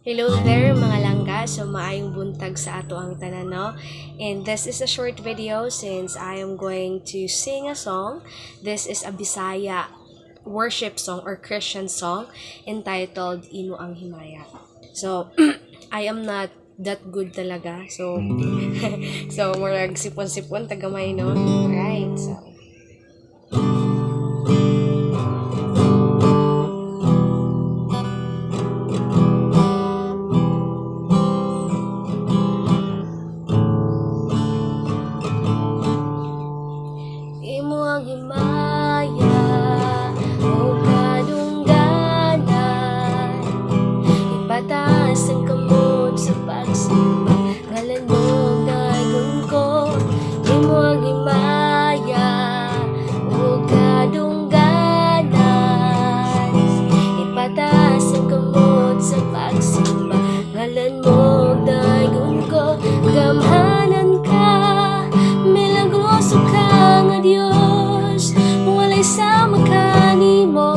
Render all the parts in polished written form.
Hello there, mga langga. So maayong buntag sa ato ang tanan, no? And this is a short video since I am going to sing a song. This is a Bisaya worship song or Christian song entitled "Imo ang Himaya." So I am not that good talaga. So murag sipon-sipon tagamay, no? Right. So Imo ang himaya o kadungganan, ipataas ang kamot sa pagsimba, ngalan mo dayon ko. Imo ang himaya o kadungganan, ipataas ang kamot sa pagsimba, ngalan mo dayon ko. Gamhanan ka, milagroso ka nga Dios, walay sama kanimo,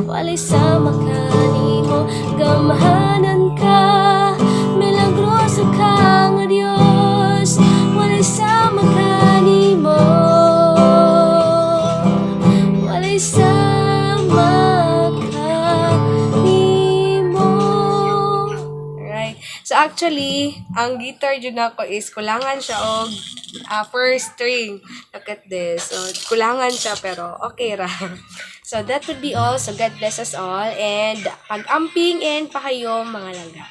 walay sama kanimo. Gamhanan ka, milagroso ka nga Dios, walay sama kanimo, walay sama kanimo. Right. So actually, ang guitar jud nako is kulangan siya og first string. Look at this. So kulangan siya pero okay ra. So that would be all. So God bless us all and pag-amping and pahayom, mga langga.